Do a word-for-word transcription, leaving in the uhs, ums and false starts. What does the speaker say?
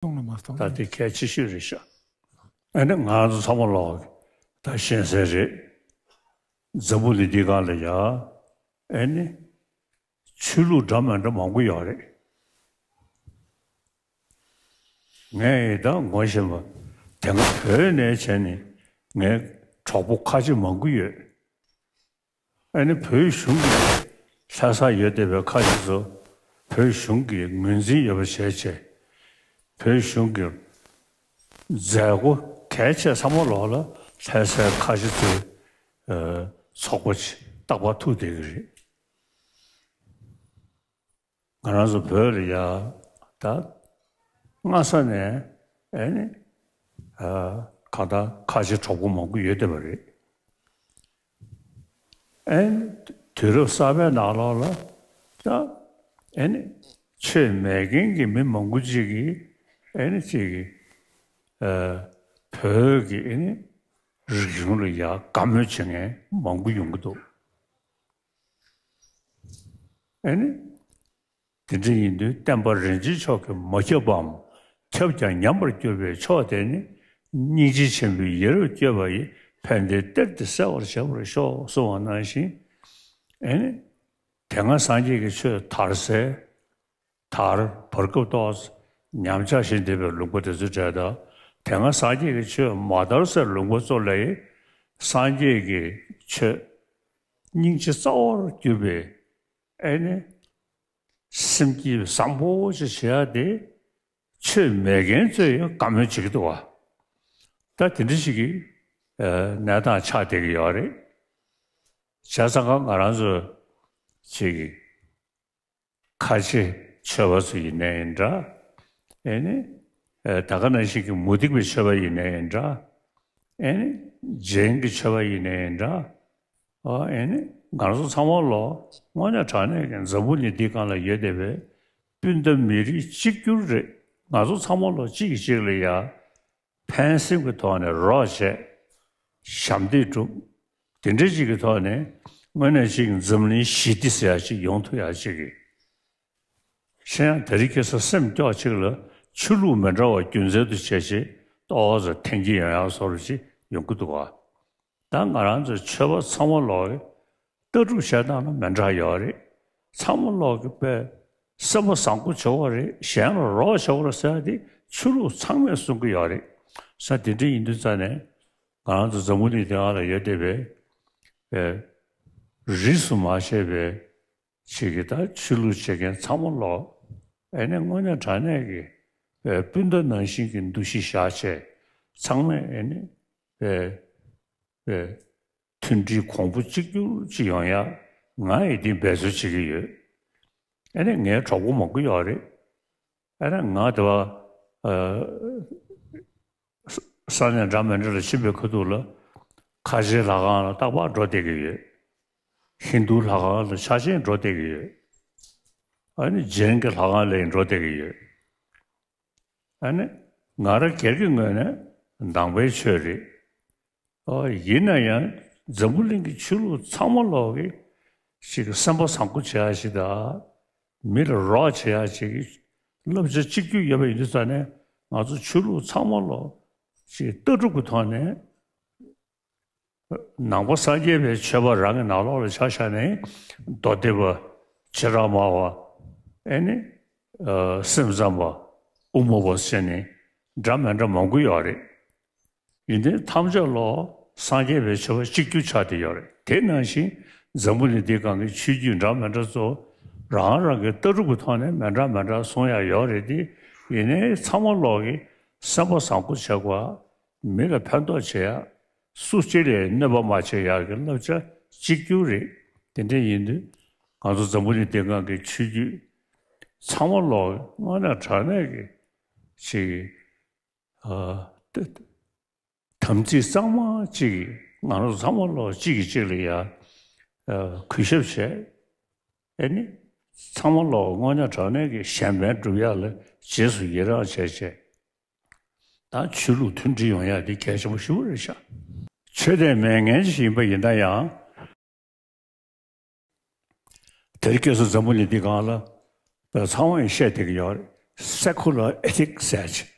གཏོང་ལ་མ་གཏོང་ད་དེ་གལ་ཆེ་ཤོས་རེད་ཤག་ཨ་ནི་ང་རང་ཚོ་ཚང་མ་ལོག་ད་ཤེས་གསལ་རེད། འཛམ་བུ་གླིང་འདི་སྒང་ལ་ཡ་ཨ་ནི་ཆོས་ལུགས་འདྲ་མི་འདྲ་མང་པོ་ཡོད་རེད། ངས་ད་ངོ་ཤེས་པ་དེ་སྔ་བོད་ནས་བྱས་ནས་ངའི་གྲོགས་པོ་ཁ་ཆེ་མང་པོ་ཡོད། ཨ་ནི་བོད་གཞུང་གི་ལྷ་ས་ཡོད་བསྡད་པའི་ཁ་ཤས་ཚོ་བོད་གཞུང་གི་ངོས་འཛིན་ཡོད་པ་བྱས་བྱས། བོད་གཞུང་གི་མཛད་སྒོ་གལ་ཆེ་ཚང་མ་ལོག་ལ་ལྷ་སའི་ཁ་ཤས་ཚོའི་ཚོགས་པ་ཆེ་རྟག་པར་ཐུག་བསྡད་ཀྱི་རེད། ང་རང་ཚོ་བོད་ལ་ཡ་ད་སྔ་ས་ནས་ཨ་ནི་གང་ལྟར་ཁ་ཆེ་གྲོགས་པོ་མང་པོ་ཡོད་བསྡད་པ་རེད། ཨེ་ནི་དུས་རབས་གསར་པའི་ནང་ལོགས་ལ་ད་ཨེ་ནི་ཆོས་མེད་མཁན་གྱི་མི་མང་པོ་ཅིག་གིས་ཨེ་ནི་ཅིག་གིས་ཨ་བོད་ཀྱི་ཨེ་ནི་རིག་གཞུང་ལ་ཡ་དགའ་མོས་བྱེད་མཁན་མང་པོ་ཡོང་གི་འདུག་ཨེ་ནི། དེ་འདྲ་ཡིན་དུས་བསྟན་པ་རིན་ཆེན་མཆོག་གིས་མ་ཁྱབ་པའམ། ཁྱབ་ཀྱང་ཉམས་པར་གྱུར་པའི་ཕྱོགས་དེ་ནི། སྙིང་རྗེ་ཆེན་པོས་ཡིད་རབ་བསྐྱོད་པ་ཡི། ཕན་བདེའི་གཏེར་དེ་གསལ་བར་བྱེད་པར་ཤོག་གསུངས་པ་ནང་བཞིན། ཨེ་ནི། དེ་སྔ་སངས་རྒྱས་ཀྱི་ཆོས་དར་སའི་དར་བར་སྐབས་ཏོག་ཙམ་ཉམས་ཆག་ཕྱིན་བསྡད་པའི་ལུང་པ་དེ་ཚོའི་གྲས་དང་། དེ་སྔ་སངས་རྒྱས་ཀྱི་ཆོས་མ་དར་སའི་ལུང་པ་ཚོ་ལ་ཡི་སངས་རྒྱས་ཀྱི་ཆོས་སྙིང་རྗེ་རྩ་བར་གྱུར་པའི་ཨེ་ནི། སེམས་བསྐྱེད་བཟང་པོ་ཅིག་བྱེད་ཡ་དེ་ཆོས་མེད་མཁན་ཚོས་ཡང་བཀའ་མོལ་བྱེད་ཀྱི་འདུག་བ། ད་དེ་འདྲ་ཞིག་གི་གནས་སྟངས་ཆགས་བསྡད་ཀྱི་ཡོད་རེད། བྱས་ཙང་ང་རང་ཚོ་ཅིག་གི་ཁ་ཆེ་ཆོས་པ་ཚོ་ཡིན་ནའི་འདྲ། ཨེ་ནི་ད་ག་ནང་བཞིན་གྱི་མུ་སྟེགས་པའི་ཆོས་པ་ཡིན་ནའི་འདྲ། ཨེ་ནི་རྗེན་གྱི་ཆོས་པ་ཡིན་ནའི་འདྲ། ཨ་ཨེ་ནི་ང་རང་ཚོ་ཚང་མ་ལོ་དངོས་གནས་དྲང་གནས་ཀྱི་འཛམ་བུ་གླིང་འདིའི་སྒང་ལ་ཡོད་བསྡད་པའི་སྤུན་ཟླ་མི་རིགས་གཅིག་གྱུར་རེད། ང་ཚོ་ཚང་མ་ལོ་གཅིག་གིས་གཅིག་ལ་ཡ་ཕན་སེམས་ཀྱི་ཐོག་ནས་རོགས་བྱས། ཞབས་འདེགས་སྒྲུབ། དེ་འདྲའི་གཅིག་གི་ཐོག་ནས་དངོས་གནས་གཅིག་འཛམ་གླིང་ཞི་བདེ་ཟེར་ཡ་གཅིག་ཡོང་ཐུབ་ཡ་གཅིག་གི། གཞན་ཡང་དེ་རིང་ཁ་སང་སེམས་སྐྱོ་གཅིག་ལ་ཆོས་ལུགས་མི་འདྲ་བ་རྒྱུ་མཚན་དུ་བྱས་བྱས་ཏོག་ཙམ་འཐེན་གྱི་ཡོང་ཡ་བཟོ་འདྲ་ཅིག་ཡོང་གི་འདུག་ག་ད་ང་རང་ཚོ་ཆོས་པ་ཚང་མ་ལོག་ལྟ་གྲུབ་བྱེད་སྟངས་ལ་མི་འདྲ་ཡོད་རེད། ཚང་མ་ལོག་གི་དཔེ་སེམས་པ་བཟང་པོ་བྱེད་དགོས་རེད། གཞན་ལ་རོགས་བྱེད་དགོས་རེད་ཟེར་ཡ་དེ་ཆོས་ལུགས་ཚང་མས་གསུང་གི་ཡོད་རེད། ས་དེ་འདྲ་ཡིན་དུས་ཙ་ནས་ང་རང་ཚོ་འཛམ་བུ་གླིང་འདི་སྒང་ལ་ཡོད་བསྡད་པའི་ཨེ་རིས་སུ་མ་ཆད་པའི་ཅིག་གི་ད་ཆོས་ལུགས་བྱེད་མཁན་ཚང་མ་ལོག་ཨེ་ནས་དངོས་གནས་དྲང་གནས་ཀྱི་ཨེ་སྤུན་ཟླ་ནང་བཞིན་གྱི་འདུ་ཤེས་བཞག་བྱས་ཚང་མས་ཨེ་ནས་ཨེ་ཨེ་མཐུན་སྒྲིལ་གོང་བུ་གཅིག་གྱུར་ཅིག་ཡོང་ཡ་ང་ཡིས་འདི་འབད་རྩོལ་བྱེད་ཀྱི་ཡོད། ཨེ་ནས་ངའི་གྲོགས་པོ་མང་པོ་ཡོད་རེད། ཨེ་ནས་ང་དེ་བ་ཨ་ས་གནས་འདྲ་མི་འདྲ་ལ་ཕྱིན་པའི་ཁ་ཐུག་ལ་ཁ་ཆེའི་ལྷ་ཁང་ལ་རྟག་པར་འགྲོ་བསྡད་ཀྱི་ཡོད། ཧིན་རྡུའི་ལྷ་ཁང་ལ་ཆ་ཆེན་འགྲོ་བསྡད་ཀྱི་ཡོད། ཨ་ནི་རྗེན་གྱི་ལྷ་ཁང་ལ་ཡང་འགྲོ་བསྡད་ཀྱི་ཡོད། ཨ་ནི་ང་རང་སྒེར་གྱི་ངོས་ནས་ནང་པའི་ཆོས་རེད། ཨོ་ཡིན་ན་ཡང་འཛམ་བུ་གླིང་གི་ཆོས་ལུགས་ཚང་མ་ལོག་གི་ཞིག་གི་སེམས་པ་བཟང་པོ་བྱེད་ཡ་ཞིག་དང་མི་ལ་རོགས་བྱེད་ཡ་ཞིག་གི་བསླབ་བྱ་གཅིག་གྱུར་ཡོད་པ་ཡིན་དུས་ཙ་ནས་ང་ཚོ་ཆོས་ལུགས་ཚང་མ་ལོག་ཞིག་ལྟ་གྲུབ་ཀྱི་ཐོག་ནས། ནང་པ་སངས་རྒྱས་པའི་ཆོས་པ་རང་གི་ནང་ལོགས་ལ་ཆ་བཞག་ནས་མདོ་སྡེ་པ་ཕྱི་ར་མ་པ་ཨེ་ནི་སེམས་ཙམ་པ་དབུ་མ་པ་བྱས་ནས་འདྲ་མི་འདྲ་མང་པོ་ཡོད་རེད། ཡིན་ཏེ་ཐམས་ཅད་ལོག་སངས་རྒྱས་པའི་ཆོས་པ་གཅིག་གྱུར་ཆགས་བསྡད་ཡོད་རེད། དེ་ནང་བཞིན་འཛམ་བུ་གླིང་འདིའི་སྒང་གི་ཆོས་བརྒྱུད་འདྲ་མི་འདྲ་ཚོ་རང་རང་གི་ལྟ་གྲུབ་ཀྱི་ཐོག་ནས་མི་འདྲ་མི་འདྲ་གསུང་ཡ་ཡོད་རེད་དེ། ཡིན་ནའི་ཚང་མ་ལོག་གི་སེམས་པ་བཟང་པོ་བྱེད་དགོས། མི་ལ་ཕན་ཐོགས་བྱེད་ཡ། སུ་གཅིག་ལ་གནོད་པ་མ་བྱེད་ཡག་གི་བསླབ་བྱ་གཅིག་གྱུར་རེད། དེ་འདྲ་ཡིན་དུས་ང་ཚོ་འཛམ་བུ་གླིང་འདི་སྒང་གི་ཆོས་བརྒྱུད་ཚང་མ་ལོག་དངོས་གནས་དྲང་གནས་ཀྱི་ཅིག་ཨ་དམ་ཚིག་གཙང་མ་ཅིག་གིས་ང་རང་ཚོ་ཚང་མ་ལོག་གཅིག་གིས་གཅིག་ལ་ཡ་ཨ་གུས་ཞབས་བྱས། ཨེ་ནི་ཚང་མ་ལོག་དངོས་གནས་དྲང་གནས་ཀྱི་གཞན་ཕན་སྒྲུབ་ཡག་ལ་རྗེས་སུ་ཡི་རང་བྱས་བྱས། ད་ཆོས་ལུགས་མཐུན་སྒྲིལ་ཡོང་ཡག་འདི་གལ་ཆེན་པོ་ཞེ་པོ་རེད་ཤག་ཆོས་དད་མེད་མཁན་ཞིག་ཡིན་པ་ཡིན་ན་ཡང་། དེ་རིང་ཁ་སང་འཛམ་བུ་གླིང་འདི་སྒང་ལ་ཚང་མས་བཤད་བསྡད་ཀྱི་ཡོད་རེད། secular ethics ཟེར་ཅིག་